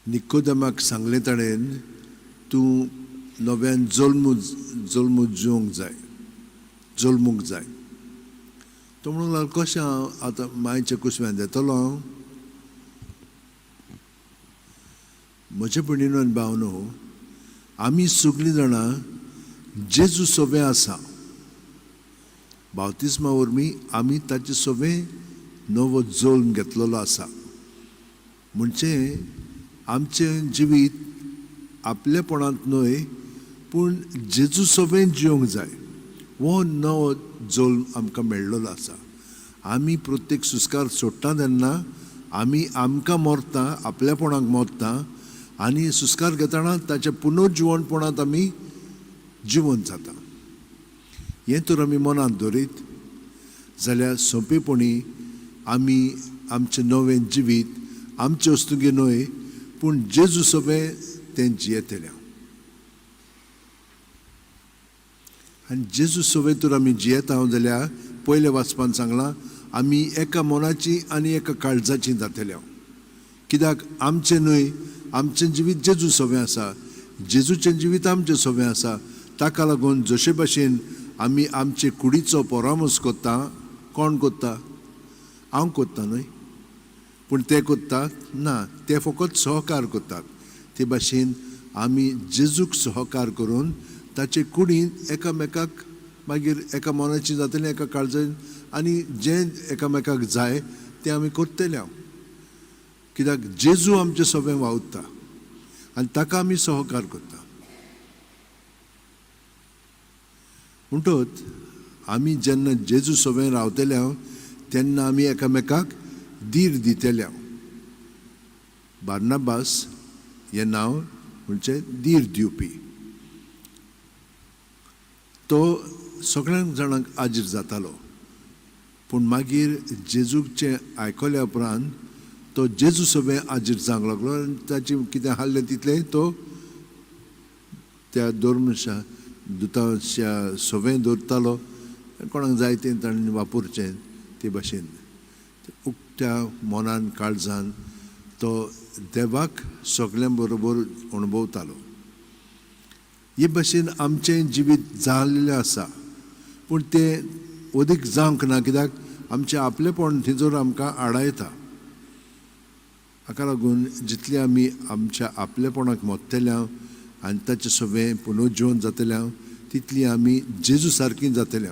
निकोदमाक सांगलें ताणें, तूं नव्यान जल्मू जल्मू जिवंक जाय, जल्मूंक जाय. तो म्हणूंक लागलो, कशें हांव आतां मायच्या कुसव्यान येतलो हांव? म्हजे भयणीनो आनी भावनो, आमी सगळीं जाणां जेजू सोबें आसा. बावतिस्मा वरवीं आमी ताचे सोबें नवो जल्म घेतलेलो आसा. म्हणजे आमचें जिवीत आपलेपणांत न्हय पूण जेजू सोबें जिवंक जाय. हो नवो जल्म आमकां मेळ्ळलो आसा. आमी प्रत्येक सुस्कार सोडटा तेन्ना आमी आमकां मरता, आपलेपणाक मरता आनी सुस्कार घेतना ताच्या पुनर्जिवणपणांत आमी जिवंत जाता. हें तर आमी मनांत दवरीत जाल्यार सोंपेपणी आमी आमचें नवें जिवीत आमचे वस्तुगी न्हय पूण जेजू सोबें तें जियेतलें. आनी जेजू सोबें तर आमी जियेता जाल्यार पयल्या वाचपान सांगलां आमी एका मनाची आनी एका काळजाची जातले. कित्याक आमचें न्हय, आमचें जिवीत जेजू सोबें आसा, जेजूचें जिवीत आमचें सोबें आसा. ताका लागून जशे भाशेन आमी आमचे कुडीचो परामर्श करता, कोण करता? हांव करता न्हय, पूण ते करतात ना, ते फकत सहकार करतात. ते भाशेन आमी जेजूक सहकार करून ताचे कुडींत एकामेकाक मागीर एका मनाची जातली, एका काळजान, आनी जें एकामेकाक जाय तें आमी करतले. हांव कित्याक जेजू आमचें सगळें वावुरता आनी ताका आमी सहकार करता. म्हणटच आमी जेन्ना जेजू सगळें रावतले हांव तेन्ना आमी एकामेकाक धीर दितले. हांव बार्नाबास हें नांव म्हणजे धीर दिवपी. तो सगळ्या जाणांक आजीर जातालो, पूण मागीर जेजूचें आयकल्या उपरांत तो जेजू सगळें आजीर जावंक लागलो आनी ताचें कितें हाडलें तितलें तो त्या दोरमशा दुतांच्या सगळें दवरतालो. कोणाक जाय तें ताणें वापरचें ते भाशेन उक्त्या मनान काळजान तो देवाक सगळ्यां बरोबर अणभवतालो. हे भाशेन आमचें जिवीत जाल्लें आसा, पूण तें अदीक जावंक ना, कित्याक आमचें आपलेपण थंयसर आमकां आडायता. हाका लागून जितलें आमी आमच्या आपलेपणाक मोत्तले आनी ताचें सगळें पुनर्जिवन जातलें तितली आमी जेजू सारकी जातले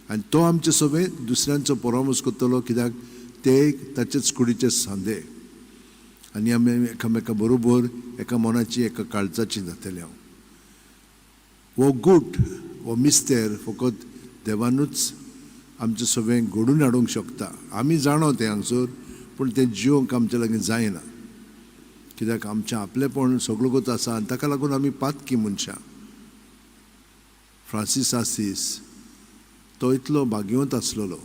आनी तो आमचें सगळें दुसऱ्यांचो परामर्श करतलो, कित्याक ते ताचेच कुडीचे सांदे आनी आमी एकामेका बरोबर एका मनाची एका काळजाची जातले. हांव हो गूट हो मिस्तेर फकत देवानूच आमचें सगळें घडून हाडूंक शकता. आमी जाणो तें हांगसर, पूण तें जिवंक आमचे लागीं जायना, कित्याक आमचें आपलेपण सगळोच आसा आनी ताका लागून आमी पातकी मनशां. फ्रांसीस आसीस तो इतलो भाग्यवंत आसलेलो,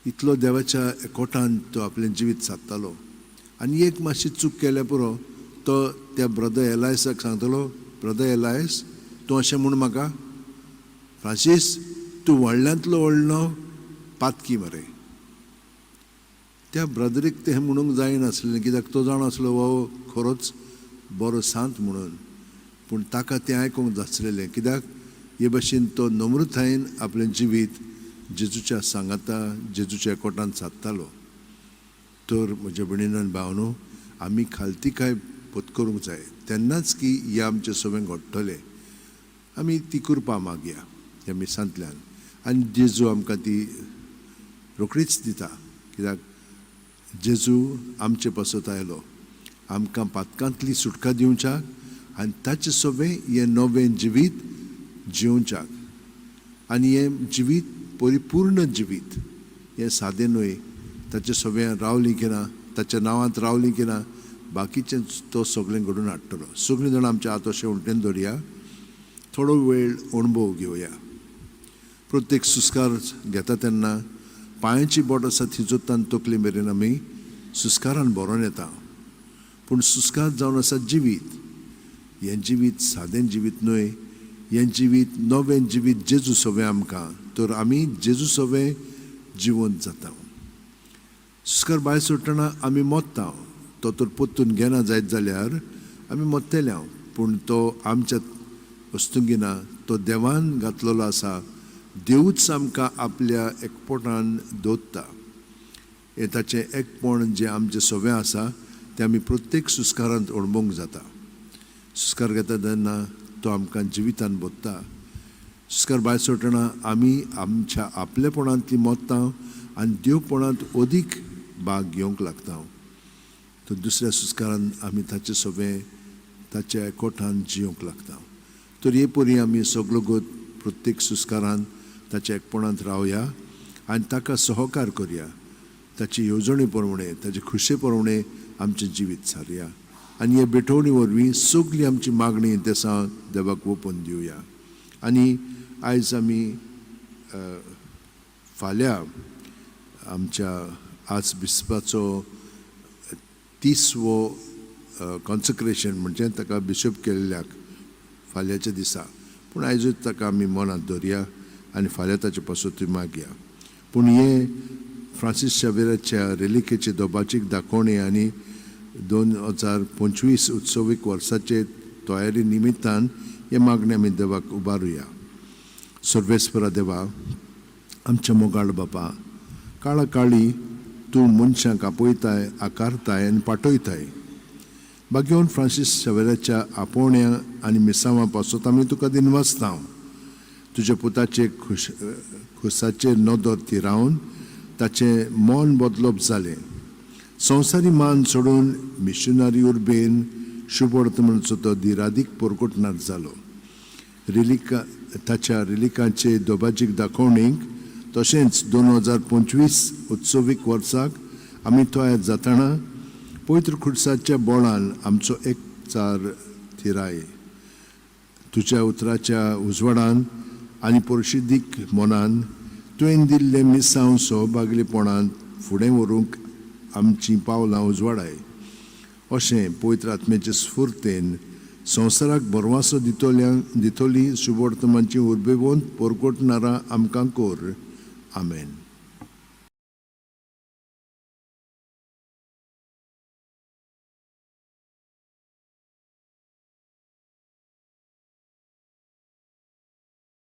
इतलो देवाच्या एकोठान तो आपलें जिवीत सादतालो आनी एक मातशी चूक केल्या पुरो तो त्या ब्रदर एलायसाक सांगतलो, ब्रदर एलायस तूं अशें म्हूण म्हाका, फ्रांसीस तूं व्हडल्यांतलो व्हडलो पातकी मरे. त्या ब्रदरीक तें म्हणूंक जायनासलें, कित्याक तो जाण आसलो हो खरोच बरो सांत म्हणून, पूण ताका तें आयकूंक जासलेलें, कित्याक हे भाशेन तो नम्रतायेन आपलें जिवीत जेजूच्या सांगाता जेजूच्या एकोटान सादतालो. तर म्हज्या भयणीन आनी भावनो, आमी खालती काय पत्करूंक जाय तेन्नाच की हें आमचें सगळें घडटलें. आमी ती कृपा मागया ह्या मिसांतल्यान आनी जेजू आमकां ती रोखडीच दिता, कित्याक जेजू आमचे पासत आयलो आमकां पातकांतली सुटका दिवच्याक आनी ताचें सगळें हें नवें जिवीत जिवच्याक. आनी हें जिवीत परिपूर्ण जिवीत, हें सादें न्हय. ताचें सगळें रावलीं की ना, ताच्या नांवांत रावलीं की ना, बाकीचें तो सगळें घडून हाडटलो. सगळीं जाणां आमच्या हात अशें उलटेन दवरया, थोडो वेळ अणभव घेवया. प्रत्येक सुस्कार घेता तेन्ना पांयाची बोट आसा थिजोतान तकली मेरेन आमी सुस्कारान भरोन येता, पूण सुस्कार जावन आसा जिवीत. हें जिवीत सादें जिवीत न्हय, हें जिवीत नवें जिवीत जेजू सगळें आमकां, तर आमी जेजू सगळें जिवंत जाता. सुस्कार भायर सोडटना आमी मोत्ता, तो तर परतून घेना जायत जाल्यार आमी मरतले हांव. पूण तो आमच्या वस्तुंगिना, तो देवान घातलेलो आसा. देवूच आमकां आपल्या एकपोटान दवरता. हें ताचें एकपण जें आमचें सवें आसा तें आमी प्रत्येक सुस्कारांत अणभवंक जाता. सुस्कार घेता तेन्ना तो आमकां जिवितान भरता. सुस्कार भायर सोडटना आमी आमच्या आपलेपणांतली मत्तां आनी देवपणांत अदीक भाग घेवंक लागता. तर दुसऱ्या सुस्कारान आमी ताचे सवें ताच्या एकवटान जियोंक लागता. तर हे परी आमी सगलो गोत प्रत्येक सुस्कारान ताच्या एकपणांत रावया आनी ताका सहकार करया. ताची येवजणे प्रमाणे, ताचे खुशे प्रमाणे आमचें जिवीत सारया आनी हे भेटवणी वरवीं सगळी आमची मागणी देसां देवाक ओपून दिवया. आनी आयज आमी फाल्यां आमच्या आज बिस्पाचो 30वो कॉन्सक्रेशन, म्हणजे ताका बिशप केल्ल्याक फाल्यांच्या दिसा, पूण आयजूच ताका आमी मनांत दवरया आनी फाल्यां ताचे पासतूय मागया. पूण हे फ्रांसीस शावेराच्या रेलिकेचे दोबाचीक दाखोवणी आनी 2025 उत्सवीक वर्साचे तयारी निमित्तान हे मागणें आमी देवाक उबारुया. सर्वेस्परा देवा, आमच्या मोगाळ बापा, काळा काळी तूं मनशांक आपयताय, आकारताय आनी पाठयताय. बागेवन फ्रांसीस शावेराच्या आपोवण्या आनी मिसांवां पासत आमी तुका दिनवासता. तुज्या पुताचे खुश खुसाचेर नदर थिरावन ताचें मन बदलप जालें. संवसारी मान सोडून मिशनरी उर्बेन शुभवर्तमानाचो तो दिरादीक परकोटनार जालो. रिलिका ताच्या रिलिकांचे दोबाजीक दाखोवणेक तशेंच 2025 उत्सवीक वर्साक आमी तयार जातना पवित्र खुर्साच्या बोळान आमचो एकचार थिराय. तुज्या उतराच्या उजवाडान आनी परशिदीक मनान तुवें दिल्लें मिसांव सहभागीपणांत फुडें व्हरूंक आमचीं पावलां उजवाडाय. अशें पवित्र आत्म्याचे स्फुर्तेन संवसाराक भरवासो दितली शुभवर्तमानची उर्बेवंत परकोटणारां आमकां कोर. आमेन.